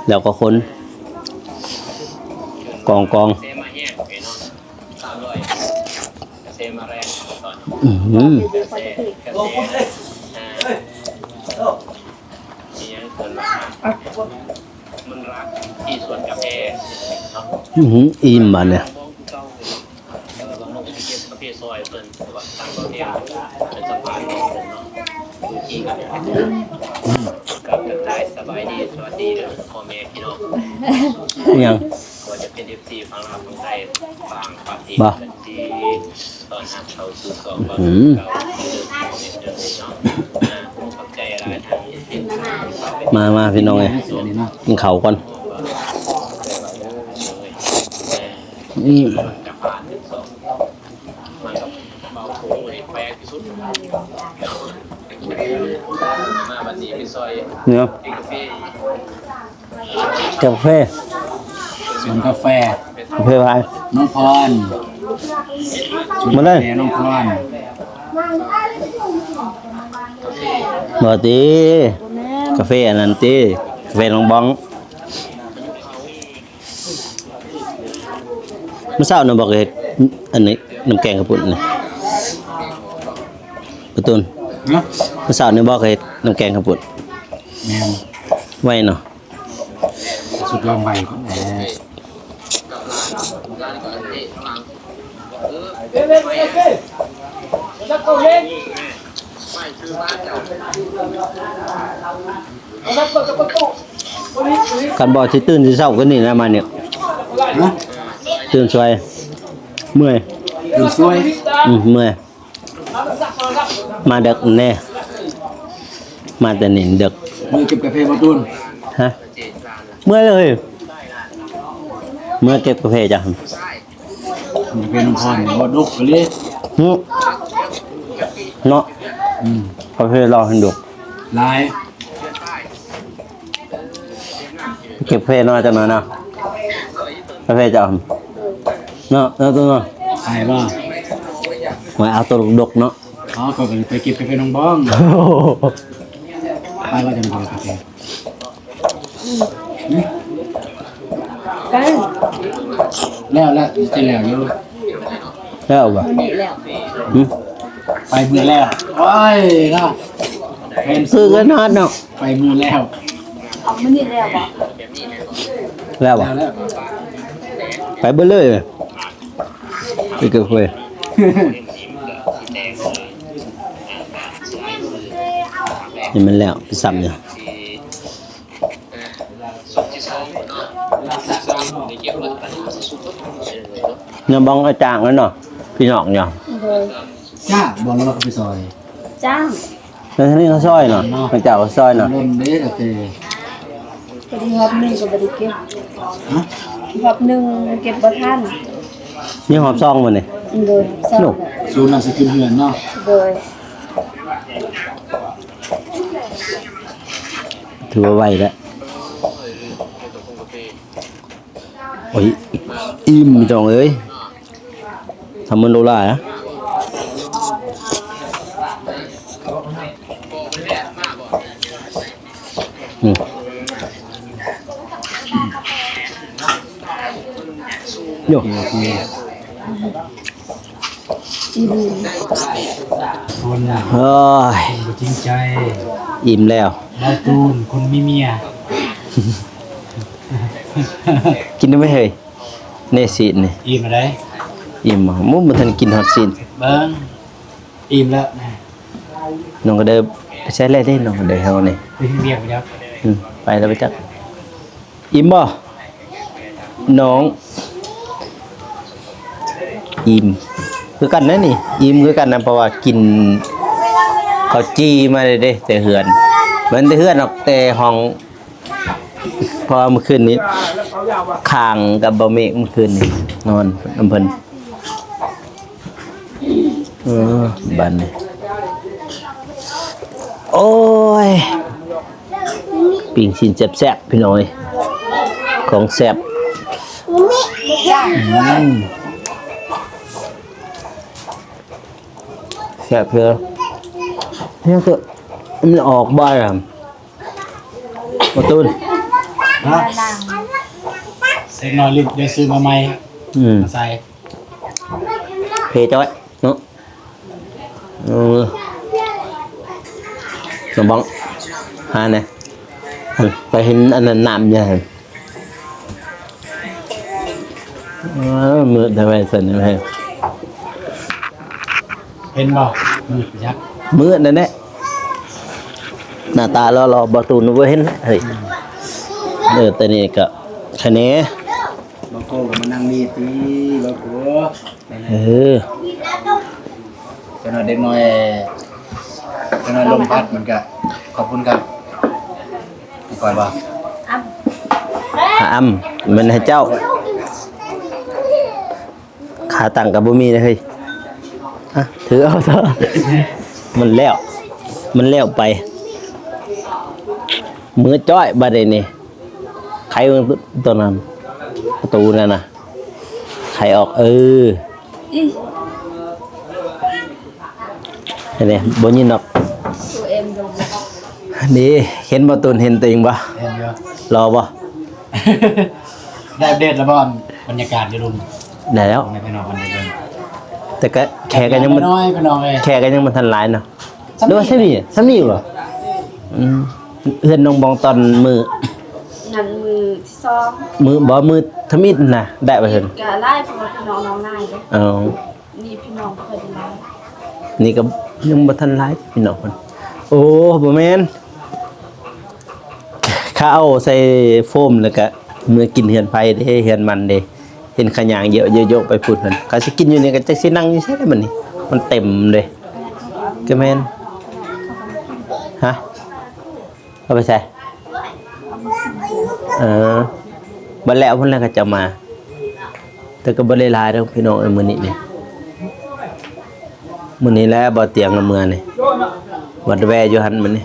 ແລ້ວກໍຄົນ ກອງໆ. ອືມ ອືມ ອີ່ມບາດນີ້. ຫຍັງ? ບໍ່. ອືມ ມາ ມາ ພີ່ນ້ອງເອີຍ ກິນເຂົ້າກ່ອນ. ອືມ ເນາະ ກາເຟ ສວນກາແຟ ກາເຟໃຜ? ນ້ອງພອນ ມາເລີຍ ກາເຟນ້ອງພອນ. ບໍ່ຕິ ກາເຟອັນນັ້ນຕິ ກາເຟນ້ອງບອງ. ມື້ເຊົ້ານະ ບອກເຮັດອັນນີ້ ນ້ຳແກງເຂົ້າປຸ້ນນີ້ ກະຕຸ້ນ. ຮະ? ມື້ເຊົ້ານີ້ບອກເຮັດນ້ຳແກງເຂົ້າປຸ້ນ. ແມ່ນ. ໄວເນາະ. ສຸດຍອດໄວ. ຄັນບໍ່ຊິຕື່ນຊິເຊົ້າກວ່ານີ້ນະ ມານີ້. ຮະ? ຕື່ນຊ່ວຍ ເມື່ອຍ. ຕື່ນຊ່ວຍ? ອືມ ເມື່ອຍ. ມາເດິກແດ່ ມາແຕ່ນີ້ເດິກ. ມື້ເກັບກາເຟບໍ່ຕູນ? ຮະ? ເມື່ອຍເລີຍ. ເມື່ອເກັບກາເຟຈ້ະ ກາເຟນ້ອງພອນນີ້ບໍ່ດົກເລີຍ. ຫຶ ເນາະ. ອືມ ກາເຟລາວຫັ້ນດົກຫຼາຍ. ເກັບກາເຟນ້ອຍຈັກໜ່ອຍນະ ກາເຟເຈົ້າເນາະ. ເນາະ ເນາະ ໄປບໍ່? ໄວ້ເອົາໂຕດົກໆເນາະ. ອໍ ຂ້ອຍກໍໄປເກັບກາເຟນ້ອງບອງ. ໄປວ່າຈັ່ງໃດກາເຟ? ໄປ ແລ້ວ ແລ້ວ ຈະແລ້ວຢູ່. ແລ້ວບໍ່? ມື້ນີ້ແລ້ວ. ຫຶ ໄປມື້ແລ້ວ. ໂອ້ຍເນາະ ຄືກັນຮອດເນາະ. ໄປມື້ແລ້ວ. ເອົາມື້ນີ້ແລ້ວບໍ່? ແລ້ວບໍ່? ແລ້ວ ແລ້ວ. ໄປເບິດເລີຍ ໄປເກັບເລີຍ. ໃຫ້ມັນແລ້ວ ໄປຊ້ຳຢູ່. ນ້ອງບອງອາຈາງແລ້ວເນາະ ພີ່ນ້ອງເນາະ. ໂດຍ. ຈ້າງບໍ່ ຫຼືວ່າເຂົາໄປຊອຍ? ຈ້າງ. ແລ້ວທາງນີ້ເຂົາຊອຍເນາະ ເນາະ ເຂົາເຈົ້າກໍຊອຍເນາະ. ດົນເດ້ກາເຟ. ພໍດີຮອບໜຶ່ງກໍບໍ່ໄດ້ເກັບ. ຮະ? ຮອບໜຶ່ງເກັບບໍ່ທັນ. ຍັງຮອບສອງບໍ່ນີ້? ໂດຍ ຮອບສອງ. ສູນນັ້ນຊິຂຶ້ນເຮືອນເນາະ. ໂດຍ. ຖືວ່າໄວແລ້ວ. ໂອ້ຍ ອີ່ມພີ່ນ້ອງເອີຍ ທຳມັນໂດລາ. ອືມ ໂຍ ອີ່ມ ຄົນ ໂອ້ຍ ຄົນບໍ່ຈິງໃຈ. ອີ່ມແລ້ວ ເບົາຕູນ ຄົນມີເມຍ. ກິນໄດ້ໄໝເຮີ້ຍ ນີ້ຊີ້ນນີ້? ອີ່ມແລ້ວໃດ໋. ອີ່ມບໍ່? ໝູ່ບໍ່ທັນກິນຮອດຊີ້ນ. ເບິ່ງ ອີ່ມແລ້ວນະ. ນ້ອງກະເດີໄປໃສແລ້ວເດ້ ນ້ອງກະເດີເຮົານີ້? ໄປເຮັດວຽກໄປຈັກ. ອືມ ໄປແລ້ວໄປຈັກ. ອີ່ມບໍ່ນ້ອງ? ອີ່ມຄືກັນນະນີ້ ອີ່ມຄືກັນນະ ເພາະວ່າກິນເຂົ້າຈີ່ມາເດ້ ແຕ່ເຮືອນ ບໍ່ແມ່ນແຕ່ເຮືອນດອກ ແຕ່ຫ້ອງ. ເພາະວ່າມື້ຄືນນີ້ຄ້າງກັບບ່າວເມກ ມື້ຄືນນີ້ນອນນຳເພິ່ນ. ເອີ ບາດນີ້ ໂອ້ຍ ປີ້ງຊີ້ນແຊບໆ ພີ່ນ້ອງເອີຍ ຂອງແຊບ. ອືມ ແຊບເດີ. ເຮັດໃຫ້ມັນອອກບ່ອຍອະ. ບໍ່ຕູນ ຮະ? ເດັກນ້ອຍຫຼິ້ນ ໄດ້ຊື້ມາໃໝ່. ອືມ ມາໃສ່ ເພຈ້ອຍເນາະ. ເອີ ນ້ອງບອງ ຫາແດ່ ໄປເຫັນອັນນັ້ນນ້ຳຢູ່ຫັ້ນ. ເອີ ມືດແທ້ໄວ້ຊັ້ນແທ້. ເຫັນບໍ່? ມືດຈັກ ມືດນັ້ນແຫຼະ ໜ້າຕາຫຼໍ່ໆ ບໍ່ຕູນບໍ່ເຫັນເຮີ້ຍ. ເອີ ແຕ່ນີ້ກະຄະແນ ບໍ່ໂກກໍມານັ່ງນີ້ຕິ ບໍ່ໂກ. ເອີ ຈັກໜ້ອຍເດັກນ້ອຍ ຈັກໜ້ອຍລົມພັດມັນກະ ຂອບຄຸນຄັບ ຂ້ອຍວ່າ ອຳ ອຳ ແມ່ນໃຫ້ເຈົ້າ. ຂາຕັ້ງກໍບໍ່ມີເດ້ເຮີ້ຍ. ອະ ຖືເອົາຊະ ມັນແລ້ວ ມັນແລ້ວໄປ. ມືຈ້ອຍບາດນີ້ ໄຂເບິ່ງໂຕນັ້ນ ປະຕູນັ້ນນະ ໄຂອອກ. ເອີ ອີ ເຫັນເດ້ ບໍ່ຍິນດອກ. ເດ້ ເຫັນບໍ່ ຕູນເຫັນຕົວເອງບໍ່? ເຫັນຢູ່. ຫຼໍ່ບໍ່? ໄດ້ອັບເດດແລ້ວບໍ່ ບັນຍາກາດຢູ່ລຸ່ມ? ໄດ້ແລ້ວ ໃຫ້ພີ່ນ້ອງເພິ່ນໄດ້ເບິ່ງ. ແຕ່ກະແຂກກໍຍັງບໍ່ ນ້ອຍໆ ພີ່ນ້ອງເອີຍ ແຂກກໍຍັງບໍ່ທັນຫຼາຍເນາະ. ຫຼືວ່າຊ່ຳນີ້ ຊ່ຳນີ້ບໍ່? ອືມ ເຮືອນນ້ອງບອງຕອນມື້ ນັ້ນມື້ທີສອງ ມື້ ບໍ່ ມື້ທຳອິດນະ ໄດ້ບໍ່? ກະຫຼາຍ ເພາະວ່າພີ່ນ້ອງນ້ອງຫຼາຍເດ້. ອໍ ນີ້ພີ່ນ້ອງເພິ່ນຫຼາຍ ນີ້ກໍຍັງບໍ່ທັນຫຼາຍພີ່ນ້ອງເພິ່ນ. ໂອ້ ບໍ່ແມ່ນ ເຂົາເອົາໃສ່ໂຟມແລ້ວກະເມືອກິນເຮືອນໃຜເດ້ ເຮືອນມັນເດ້. ເຫັນເຂົາຍ່າງເຢະໆໄປພຸ້ນ ເພິ່ນເຂົາຊິກິນຢູ່ນີ້ ກໍຈັກຊິນັ່ງຢູ່ໃສລະບັດນີ້ ມັນເຕັມເດ້. ກໍແມ່ນ ຮະ ເອົາໄປໃສ? ເອີ ບັດແລ້ວພຸ້ນແຫຼະ ເຂົາເຈົ້າມາ. ແຕ່ກໍບໍ່ໄດ້ຫຼາຍດອກພີ່ນ້ອງເອີຍ ມື້ນີ້ນີ້ ມື້ນີ້ແຫຼະ ບໍ່ຕຽງລະເມືອນີ້ ວັດແວຢູ່ຫັ້ນມື້ນີ້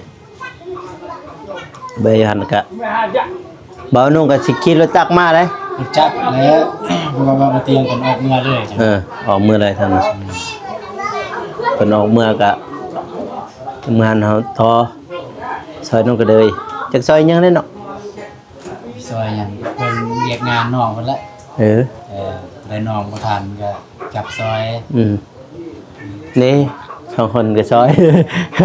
ແວຢູ່ຫັ້ນກະ ບ່າວນຸ່ງກໍຊິຂີ່ລົດຈັກມາເດ້ ລົດຈັກແຫຼະ ເພາະວ່າບໍ່ຕຽງເພິ່ນອອກເມືອເລີຍ ເອີ ອອກເມືອເລີຍທາງນັ້ນ ເພິ່ນອອກເມືອກະ ເມືອເຮົາທໍ່ ຊອຍນ້ອງກະເດີຍ ຈັກຊອຍຫຍັງແດ່ເນາະ ຊອຍຫຍັງ ເບິ່ງວຽກງານນ້ອງເພິ່ນແຫຼະ ເອີ ເອີ ໄດ້ນ້ອງບໍ່ທັນກໍຈັບຊອຍ ອືມ ນີ້ສອງຄົນກໍຊອຍ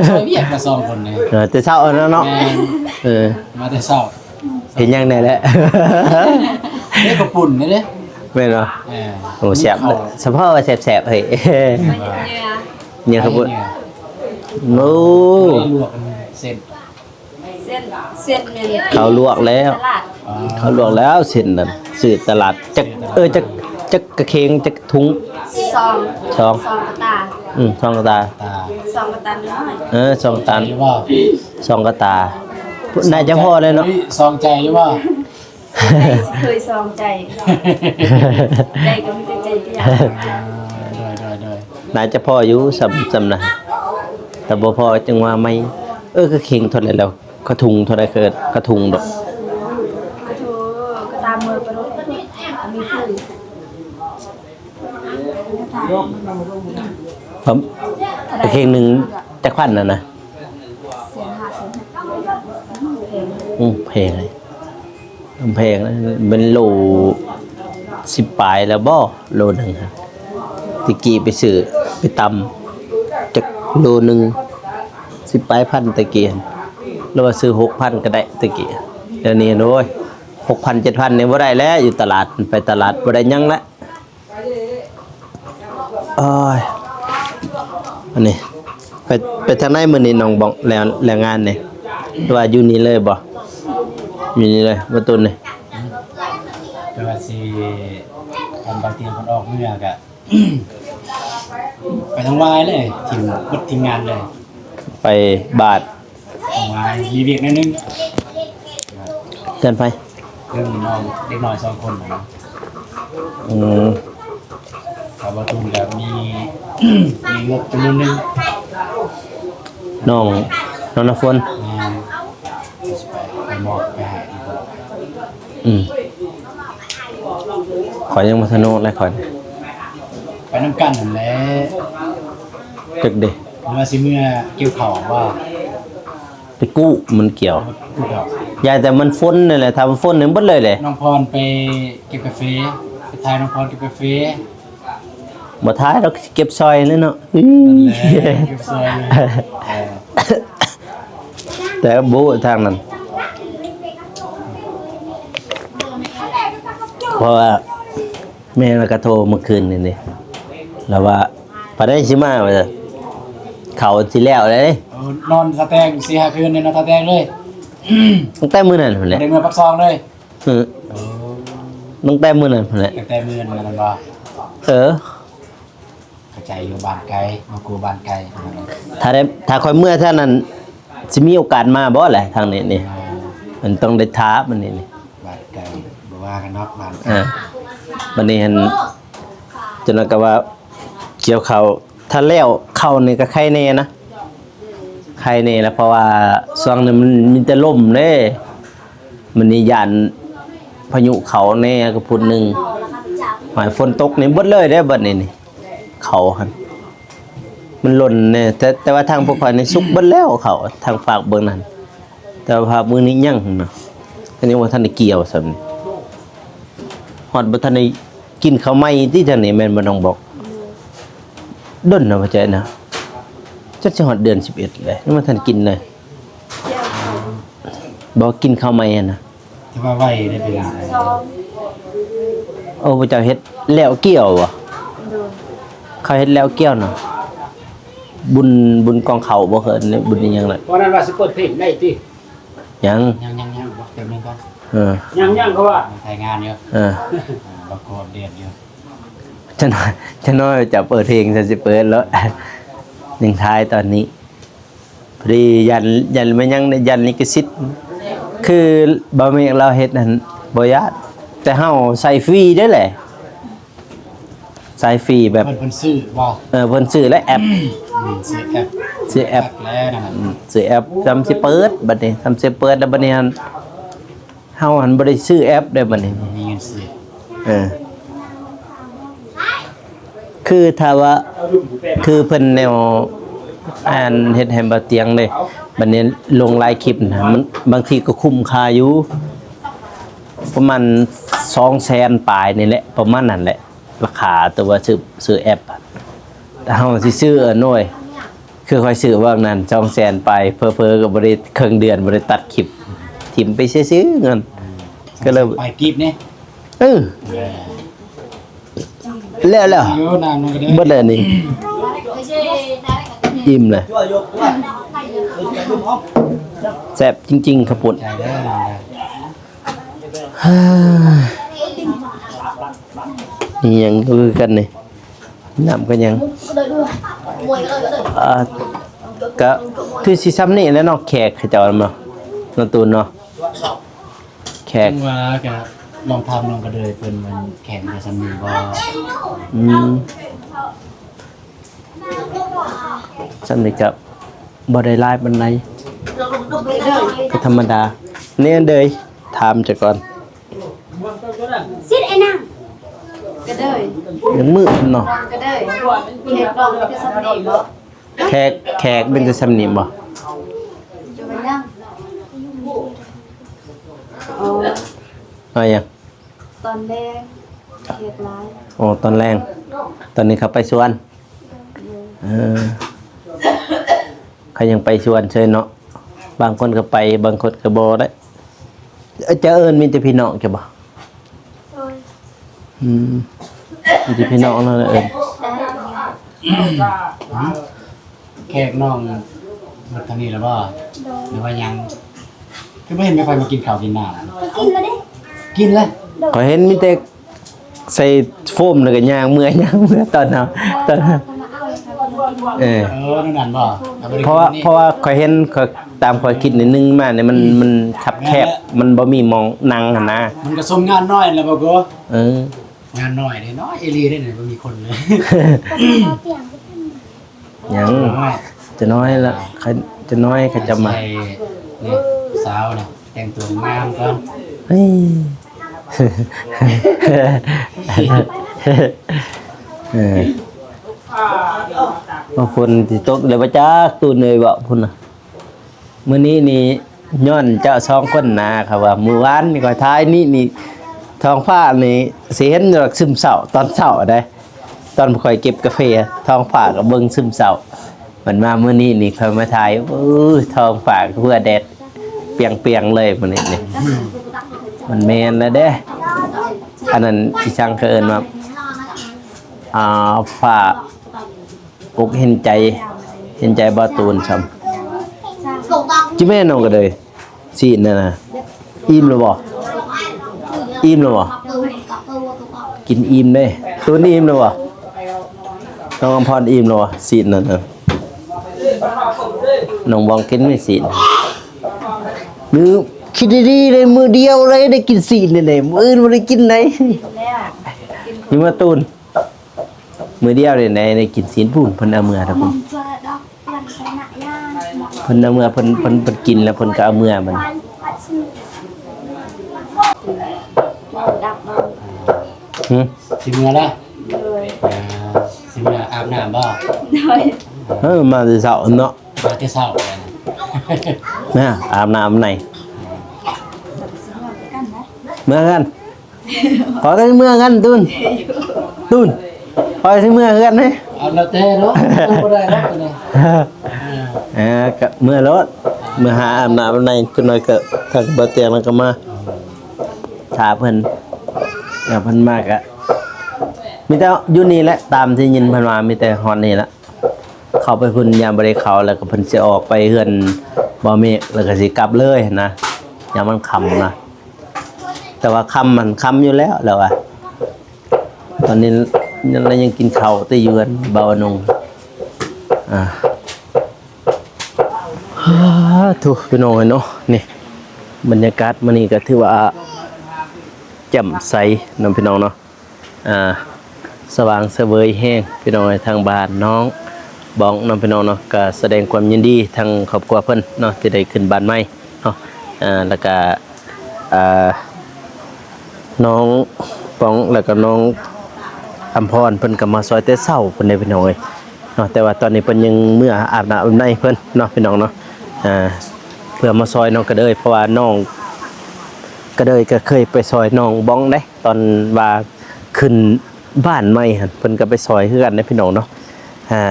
ຊອຍວຽກມາສອງຄົນນີ້ ເອີ ແຕ່ເຊົ້າແລ້ວເນາະ ແມ່ນ ເອີ ມາແຕ່ເຊົ້າ ເຮັດຫຍັງແດ່ແຫຼະ ເຮັດເຂົ້າປຸ້ນນີ້ເດ້ ແມ່ນບໍ່ ເອີ ໂອ້ ແຊບ ເຂົ້າ ສະເພາະວ່າແຊບໆ ເຮີ້ຍ ເໜືອ ເໜືອເຂົ້າປຸ້ນ ເຮັດເໜືອ ໂອ້ ລວກເສັ້ນ ເສັ້ນ ເສັ້ນແມ່ນ ເຂົ້າລວກແລ້ວ ຕະຫຼາດ ອໍ ເຂົ້າລວກແລ້ວ ເສັ້ນນັ້ນ ຊື້ຕະຫຼາດ ຈັກ ຊື້ຕະຫຼາດ ເອີ ຈັກ ຈັກກະເຄງ ຈັກຖົງ ຊອງ ຊອງ ຊອງກະຕ່າ ອືມ ຊອງກະຕ່າ ຕາ ຊອງກະຕ່ານ້ອຍ ເອີ ຊອງກະຕ່າ ຊອງກະຕ່າ ໜ້າຈະພໍແລ້ວເນາະ ເຮີ້ຍ ຊອງໃຈຢູ່ບໍ່ ໃຜຊິເຄີຍຊອງໃຈ ໃຈກໍມີແຕ່ໃຈດຽວ ອ່າ ໂດຍໆໆ ໜ້າຈະພໍຢູ່ ສ່ຳ ສ່ຳນັ້ນ ແຕ່ບໍ່ພໍຈຶ່ງວ່າໃໝ່ ເອີ ກະເຄງເທົ່າໃດແລ້ວ ກະທຸງເທົ່າໃດ ເອີ້ນກະທຸງດອກ ກະທຸງ ກະຕາມເມືອກະໂດດ ມີຄື ຄວາມ ກະເຄງໜຶ່ງຈັກພັນຫັ້ນນະ ແສນຫ້າ ແສນຫົກ ແພງ ອືມ ແພງ ແພງນະ ແມ່ນໂລສິບປາຍແລ້ວບໍ່ ໂລໜຶ່ງຫັ້ນ ແຕ່ກີ້ໄປຊື້ໄປຕຳ ຈັກໂລໜຶ່ງສິບປາຍພັນແຕ່ກີ້ຫັ້ນ ຫຼືວ່າຊື້ຫົກພັນກໍໄດ້ແຕ່ກີ້ ດຽວນີ້ຫັ້ນ ໂອ້ຍ ຫົກພັນ ເຈັດພັນນີ້ບໍ່ໄດ້ແລ້ວ ຢູ່ຕະຫຼາດ ໄປຕະຫຼາດບໍ່ໄດ້ຫຍັງລະ ໂອ້ຍ ອັນນີ້ ໄປ ໄປທາງໃດມື້ນີ້ນ້ອງບອກ ແລ້ວ ແລ້ວງານນີ້ ຫຼືວ່າຢູ່ນີ້ເລີຍບໍ່ ຢູ່ນີ້ເລີຍ ບໍ່ຕຸນນີ້ ແຕ່ວ່າຊິ ຕອນບ່າວຕຽງເພິ່ນອອກເມືອກະ ໄປທາງວາຍເລີຍ ທີມ ເບິດທີມງານເລີຍ ໄປບາດ ເພາະວ່າມີວຽກໜ້ອຍໜຶ່ງ ເຮືອນໃຜ? ເຮືອນນ້ອງເດັກນ້ອຍສອງຄົນນະ ອືມ ຖ້າບໍ່ທຸນກໍມີ ມີງົບຈຳນວນໜຶ່ງ ນ້ອງ ນ້ອງນ້ຳຝົນ ແມ່ນ ໄປມອບໄປໃຫ້ ອືມ ຂ້ອຍຍັງບໍ່ທັນອອກເລີຍຂ້ອຍ ໄປນຳກັນຫັ້ນແຫຼະ ຈັກເດ ຫຼືວ່າຊິເມືອກ່ຽວເຂົ້າບໍ່? ໄປກູ້ມັນກ່ຽວ ກູ້ເຂົ້າ ຢ່າແຕ່ມັນຝົນນີ້ແຫຼະ ຖ້າມັນຝົນນີ້ໝົດເລີຍເດ້ ນ້ອງພອນໄປເກັບກາເຟ ໄປຖ່າຍນ້ອງພອນເກັບກາເຟ ບໍ່ຖ່າຍດອກ ເກັບຊ່ອຍແຫຼະເນາະ ນັ້ນແຫຼະ ເກັບຊ່ອຍ ເອີ ແຕ່ບໍ່ທາງນັ້ນ ເພາະວ່າ ແມ່ລາວກໍໂທເມື່ອຄືນນີ້ເດ້ ລາວວ່າ ປານໃດຊິມາວ່າຊັ້ນ ເຂົາຊິແລ້ວແລ້ວເດ້ ເອີ ນອນຕາແຕງສີ່ຫ້າຄືນນີ້ ນອນຕາແຕງເລີຍ ຕັ້ງແຕ່ມື້ນັ້ນພຸ້ນແຫຼະ ບໍ່ໄດ້ເມືອປາກຊ່ອງເລີຍ ເອີ ໂອ້ ຕັ້ງແຕ່ມື້ນັ້ນພຸ້ນແຫຼະ ຕັ້ງແຕ່ມື້ນັ້ນແມ່ນບໍ່? ເອີ ເຂົ້າໃຈຢູ່ ບ້ານໄກ ມາກູບ້ານໄກ ຖ້າໄດ້ ຖ້າຂ້ອຍເມືອທາງນັ້ນ ຊິມີໂອກາດມາບໍ່ແຫຼະ ທາງນີ້ນີ້ ອ່າ ມັນຕ້ອງໄດ້ຖ້າ ບັດນີ້ນີ້ ບ້ານໄກ ບໍ່ວ່າກັນດອກ ບ້ານໄກ ອ່າ ບັດນີ້ຫັ້ນ ຈົນວ່າກໍວ່າກ່ຽວເຂົ້າ ຖ້າແລ້ວເຂົ້ານີ້ກໍໄຄແນ່ນະ ໄຄແນ່ລະ ເພາະວ່າຊ່ວງນີ້ມັນມີແຕ່ລົມເດ້ ມັນນີ້ຢ້ານພາຍຸເຂົ້າແນ່ກໍພຸ້ນໜຶ່ງ ຫາຍຝົນຕົກນີ້ເບິດເລີຍເດ້ ບັດນີ້ນີ້ ເຂົ້າຫັ້ນ ມັນຫຼົ່ນແນ່ ແຕ່ ແຕ່ວ່າທາງພວກຂ້ອຍນີ້ສຸກເບິດແລ້ວ ເຂົ້າທາງຟາກເບື້ອງນັ້ນ ແຕ່ວ່າພາກເບື້ອງນີ້ຍັງນະ ກໍຍັງບໍ່ທັນໄດ້ກ່ຽວຊ້ຳ ຮອດບໍ່ທັນໄດ້ກິນເຂົ້າໃໝ່ຕິ ທາງນີ້ແມ່ນບໍ່ ນ້ອງບອກ? ດົນນະ ບໍ່ໃຈນະ ຈັກຊິຮອດເດືອນສິບເອັດແລ້ວ ຍັງບໍ່ທັນກິນເລີຍ ບໍ່ກິນເຂົ້າໃໝ່ຫັ້ນນະ ຖືວ່າໄວເດ້ ເວລາ ໂອ້ ພວກເຈົ້າເຮັດແລ້ວກ່ຽວບໍ່? ໂດຍ ເຂົາເຮັດແລ້ວກ່ຽວນະ ບຸນ ບຸນກອງເຂົ້າບໍ່ ເອີ້ນບຸນອີ່ຫຍັງລະ ເພາະນັ້ນວ່າຊິເປີດເພງໄດ້ຕິ? ຍັງ ຍັງ ຍັງ ຍັງ ບໍ່ ແປັບໜຶ່ງກ່ອນ ເອີ ຍັງ ຍັງ ເຂົາວ່າ ຍັງຖ່າຍງານຢູ່ ເອີ ອ່າ ບໍ່ກອດແດດຢູ່ ຈັກໜ້ອຍ ຈັກໜ້ອຍຈະເປີດເພງ ຈະຊິເປີດແລ້ວ ຍັງຖ່າຍຕອນນີ້ ພໍດີຢ້ານ ຢ້ານແມ່ນຫຍັງ ຢ້ານລິຂະສິດ ຄືບ່າວເມກລາວເຮັດຫັ້ນບໍ່ຢ້ານ ແຕ່ເຮົາໃຊ້ຟຣີເດ້ແຫຼະ ສາຍຟຣີແບບ ເພິ່ນ ເພິ່ນຊື້ບໍ່? ເອີ ເພິ່ນຊື້ແລ້ວແອັບ ອືມ ຊື້ແອັບ ຊື້ແອັບ ແລ້ວນັ້ນ ອືມ ຊື້ແອັບ ຊ່ຳຊິເປີດບັດນີ້ ຊ່ຳຊິເປີດແລ້ວບັດນີ້ຫັ້ນ ເຮົາຫັ້ນບໍ່ໄດ້ຊື້ແອັບເດ້ບັດນີ້ ມີເງິນຊື້ ເອີ ຄືຖ້າວ່າ ຄືເພິ່ນແນວ ອັນເຮັດໃຫ້ບໍ່ຕຽງເດ້ ບັດນີ້ລົງຫຼາຍຄລິບນະ ມັນ ບາງທີກໍຄຸ້ມຄ່າຢູ່ ປະມານສອງແສນປາຍນີ້ແຫຼະ ປະມານນັ້ນແຫຼະ ລາຄາຕົວຊື້ ຊື້ແອັບ ແຕ່ເຮົາຊິຊື້ ໂອ້ຍ ຄືຂ້ອຍຊື້ວ່າງນັ້ນສອງແສນປາຍ ເຜີໆກໍບໍ່ໄດ້ເຄິ່ງເດືອນ ບໍ່ໄດ້ຕັດຄລິບ ຖິ້ມໄປຊື່ໆເງິນ ກໍເລີຍ ປາຍກີບນີ້ ເອີ ແລ້ວ ແລ້ວ ເອີ ເບິດແລ້ວນີ້ ອີ່ມແລ້ວ ແຊບຈິງໆ ເຂົ້າປຸ້ນ ອີ່ຫຍັງຄືກັນນີ້ ນ້ຳກໍຍັງ ອ່າ ກະຄືຊິຊ່ຳນີ້ແຫຼະເນາະ ແຂກເຂົາເຈົ້າແມ່ນບໍ່ ນ້ອງຕູນເນາະ ແຂກ ວ່າກະລອງຖາມນ້ອງກະເດີຍເພິ່ນວ່າແຂກຈະຊ່ຳນີ້ບໍ່ ອືມ ຊ່ຳນີ້ກະບໍ່ໄດ້ຫຼາຍປານໃດ ກະທຳມະດາ ແນ່ເດີຍ ຖາມເຈົ້າກ່ອນ ຊິດໄອ້ນາງ ກະເດີຍ ຍັງມືດເນາະ ກະເດີຍ ແຂກລອງມີແຕ່ຊ່ຳນີ້ບໍ່? ແຂກ ແຂກເປັນແຕ່ຊ່ຳນີ້ບໍ່? ຈະວ່າຍັງ ອໍ ວ່າຫຍັງ? ຕອນແລງແຂກຫຼາຍ ອໍ ຕອນແລງ ຕອນນີ້ເຂົາໄປສວນ ເອີ ເຂົາຍັງໄປສວນເຊີຍເນາະ ບາງຄົນກໍໄປ ບາງຄົນກໍບໍ່ໄດ້ ເຈົ້າເອີ້ນມີແຕ່ພີ່ນ້ອງເຈົ້າບໍ່? ໂດຍ ອືມ ມີແຕ່ພີ່ນ້ອງເນາະ ເອີ້ນ ແຂກນ້ອງໝົດເທົ່ານີ້ແລ້ວບໍ່? ໂດຍ ຫຼືວ່າຍັງ? ຄືບໍ່ເຫັນແມ່ໄຟມາກິນເຂົ້າກິນນ້ຳ ກິນແລ້ວເດ້ ກິນແລ້ວ ໂດຍ ຂ້ອຍເຫັນມີແຕ່ໃສ່ໂຟມແລ້ວກໍຍ່າງເມືອ ຍ່າງເມືອຕອນເຮົາ ຕອນ ເອີ ເອີ ນັ້ນບໍ່? ເພາະວ່າ ເພາະວ່າຂ້ອຍເຫັນ ຂ້ອຍ ຕາມຂ້ອຍຄິດນີ້ ໜຶ່ງມານີ້ມັນ ມັນຄັບແຄບ ແມ່ນແຫຼະ ມັນບໍ່ມີໝ່ອງນັ່ງຫັ້ນນະ ມັນກໍສົມງານນ້ອຍແຫຼະບໍ່ໂກ ເອີ ງານນ້ອຍເດ້ ນ້ອຍອີ່ຫຼີເດ້ ບໍ່ມີຄົນເລີຍ ຍັງ ຈະນ້ອຍລະ ຈະນ້ອຍເຂົາຈະມາ ໃສ່ນີ້ ສາວນີ້ແຕ່ງຕົວງາມກ່ອນ ເອີ ເອີ ວ່າຝົນຊິຕົກແລ້ວບໍ່ຈັກ ຕູນເອີຍ ເວົ້າພຸ້ນນະ. ມື້ນີ້ນີ້ຍ້ອນເຈົ້າສອງຄົນນາ ເຂົາວ່າມື້ວານນີ້ຂ້ອຍຖ່າຍນີ້ນີ້ ທ້ອງຟ້ານີ້ຊິເຫັນດອກຊຶມເຊົ້າ ຕອນເຊົ້າໃດ ຕອນຂ້ອຍເກັບກາເຟ ທ້ອງຟ້າກໍເບິ່ງຊຶມເຊົ້າ ມັນມາມື້ນີ້ນີ້ຂ້ອຍມາຖ່າຍ ໂອ້ຍ ທ້ອງຟ້າຄືວ່າແດດປຽງໆເລີຍມື້ນີ້ນີ້ ມັນແມ່ນແລ້ວເດ້ ອັນນັ້ນອີ່ສັງເຂົາເອີ້ນວ່າ ອ່າ ຟ້າ ອົກເຫັນໃຈ ເຫັນໃຈບ່າວຕູນຊ້ຳ ຈິແມ່ນນ້ອງກະເດີຍ ຊີ້ນນັ້ນນະ ອີ່ມແລ້ວບໍ່? ອີ່ມແລ້ວບໍ່? ກິນອີ່ມເດ້ ຕູນອີ່ມແລ້ວບໍ່? ນ້ອງອຳພອນອີ່ມແລ້ວບໍ່? ຊີ້ນນັ້ນນະ ນ້ອງບອງກິນໄໝ? ຊີ້ນ ມື້ ຄິດດີໆເດ້ ມື້ດຽວເລີຍໄດ້ກິນຊີ້ນນີ້ເດ້ ມື້ອື່ນບໍ່ໄດ້ກິນໃດ ກິນແລ້ວ ກິນ ຢູ່ມາຕູນ ມື້ດຽວນີ້ໄດ້ ໄດ້ກິນຊີ້ນພຸ້ນ ເພິ່ນເອົາເມືອແລ້ວພຸ້ນ ເພິ່ນເອົາເມືອ ເພິ່ນ ເພິ່ນ ເພິ່ນກິນແລ້ວເພິ່ນກໍເອົາເມືອບັດນີ້ ຫຶ ຊິເມືອແລ້ວ ໂດຍ ອ່າ ຊິເມືອອາບນ້ຳບໍ່? ໂດຍ ເອີ ມາແຕ່ເຊົ້າເນາະ ມາແຕ່ເຊົ້າ ນະ ອາບນ້ຳໃນ ເມືອກັນ ຂ້ອຍກໍຊິເມືອກັນ ຕູນ ຕູນ ຂ້ອຍຊິເມືອຄືກັນເດ້ ເອົາແລ້ວແຕ່ເນາະ ບໍ່ໄດ້ດອກຕົວນີ້ ເອີ ກໍເມືອໂລດ ເມືອຫາອາບນ້ຳໃນ ຈັກໜ້ອຍກໍທາງບ່າວຕຽງນັ້ນກໍມາ ຖ້າເພິ່ນ ຖ້າເພິ່ນມາກໍ ມີແຕ່ຢູ່ນີ້ແຫຼະ ຕາມທີ່ຍິນເພິ່ນວ່າ ມີແຕ່ຮອດນີ້ລະ ເຂົ້າໄປພຸ້ນ ຍາມບໍ່ໄດ້ເຂົ້າ ແລ້ວກໍເພິ່ນຊິອອກໄປເຮືອນບ່າວເມກ ແລ້ວກໍຊິກັບເລີຍຫັ້ນນະ ຍາມມັນຄ່ຳນະ ແຕ່ວ່າຄ່ຳຫັ້ນຄ່ຳຢູ່ແລ້ວ ແລ້ວວ່າ ຕອນນີ້ລາວຍັງກິນເຂົ້າແຕ່ຢູ່ເຮືອນບ່າວອານົງ ອ່າ ໂທ້ ພີ່ນ້ອງເອີຍເນາະ ນີ້ ບັນຍາກາດມື້ນີ້ກໍຖືວ່າແຈ່ມໃສເນາະ ພີ່ນ້ອງເນາະ ອ່າ ສະຫວ່າງສະເຫວີຍແຮງ ພີ່ນ້ອງເອີຍ ທາງບ້ານນ້ອງບອງເນາະ ພີ່ນ້ອງເນາະ ກໍສະແດງຄວາມຍິນດີທາງຄອບຄົວເພິ່ນເນາະ ທີ່ໄດ້ຂຶ້ນບ້ານໃໝ່ເນາະ ອ່າ ແລ້ວກໍ ອ່າ ນ້ອງປອງ ແລ້ວກໍນ້ອງອຳພອນ ເພິ່ນກໍມາຊ່ອຍແຕ່ເຊົ້າພຸ້ນເດ້ ພີ່ນ້ອງເອີຍເນາະ ແຕ່ວ່າຕອນນີ້ເພິ່ນຍັງເມືອອາບນ້ຳອາບໃນເພິ່ນເນາະ ພີ່ນ້ອງເນາະ ອ່າ ເພື່ອມາຊ່ອຍນ້ອງກະເດີຍ ເພາະວ່ານ້ອງກະເດີຍກໍເຄີຍໄປຊ່ອຍນ້ອງບອງເດ້ ຕອນວ່າຂຶ້ນບ້ານໃໝ່ຫັ້ນ ເພິ່ນກໍໄປຊ່ອຍຄືກັນເດ້ ພີ່ນ້ອງເນາະ ອ່າ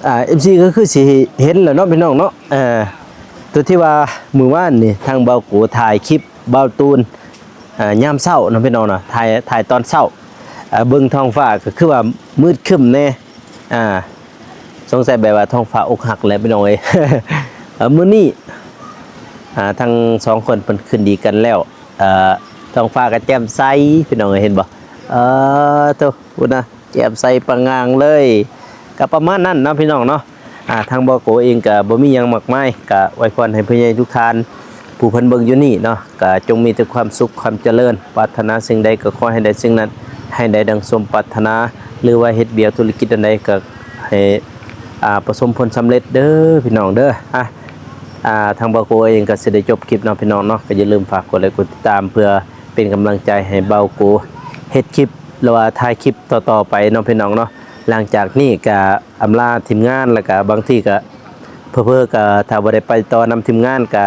ອ່າ ເອັຟຊີ ກໍຄືຊິເຫັນແລ້ວເນາະ ພີ່ນ້ອງເນາະ ເອີ ຕົວທີ່ວ່າມື້ວານນີ້ທາງບ່າວໂກຖ່າຍຄລິບບ່າວຕູນ ອ່າ ຍາມເຊົ້າເນາະ ພີ່ນ້ອງເນາະ ຖ່າຍ ຖ່າຍຕອນເຊົ້າ ອ່າ ເບິ່ງທ້ອງຟ້າກໍຄືວ່າມືດຄຶ້ມແດ່ ອ່າ ສົງໄສແບບວ່າທ້ອງຟ້າອົກຫັກແຫຼະ ພີ່ນ້ອງເອີຍ ອ່າ ມື້ນີ້ ອ່າ ທັງສອງຄົນເພິ່ນຄືນດີກັນແລ້ວ ອ່າ ທ້ອງຟ້າກໍແຈ່ມໃສ ພີ່ນ້ອງເອີຍ ເຫັນບໍ່ ເອີ ໂທ້ ພຸ້ນນະ ແຈ່ມໃສປະຫງ່າງເລີຍ ກໍປະມານນັ້ນເນາະ ພີ່ນ້ອງເນາະ ອ່າ ທາງບ່າວໂກເອງກໍບໍ່ມີຫຍັງມາກມາຍ ກໍອວຍພອນໃຫ້ຜູ້ໃຫຍ່ທຸກທ່ານ ຜູ້ເພິ່ນເບິ່ງຢູ່ນີ້ເນາະ ກໍຈົ່ງມີແຕ່ຄວາມສຸກຄວາມຈະເລີນ ປາດຖະໜາສິ່ງໃດກໍຂໍໃຫ້ໄດ້ສິ່ງນັ້ນ ໃຫ້ໄດ້ດັ່ງສົມປາດຖະໜາ ຫຼືວ່າເຮັດວຽກທຸລະກິດອັນໃດກໍໃຫ້ ອ່າ ປະສົມຜົນສຳເລັດເດີ ພີ່ນ້ອງເດີ ອ່າ ອ່າ ທາງບ່າວໂກເອງກໍຊິໄດ້ຈົບຄລິບເນາະ ພີ່ນ້ອງເນາະ ກໍຢ່າລືມຝາກກົດໄລກົດຕິດຕາມ ເພື່ອເປັນກຳລັງໃຈໃຫ້ບ່າວໂກເຮັດຄລິບ ຫຼືວ່າຖ່າຍຄລິບຕໍ່ໆໄປເນາະ ພີ່ນ້ອງເນາະ ຫຼັງຈາກນີ້ກໍອຳລາທີມງານ ແລ້ວກໍບາງທີກໍ ເຜີໆກໍຖ້າບໍ່ໄດ້ໄປຕໍ່ນຳທີມງານ ກໍ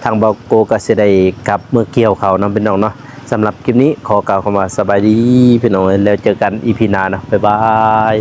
ທາງບ່າວໂກກໍຊິໄດ້ກັບເມືອກ່ຽວເຂົ້າເນາະ ພີ່ນ້ອງເນາະ ສຳລັບຄລິບນີ້ຂໍກ່າວຄຳວ່າສະບາຍດີ ພີ່ນ້ອງເອີຍ ແລ້ວເຈີກັນ ອີພີ ໜ້າເນາະ ບາຍບາຍ.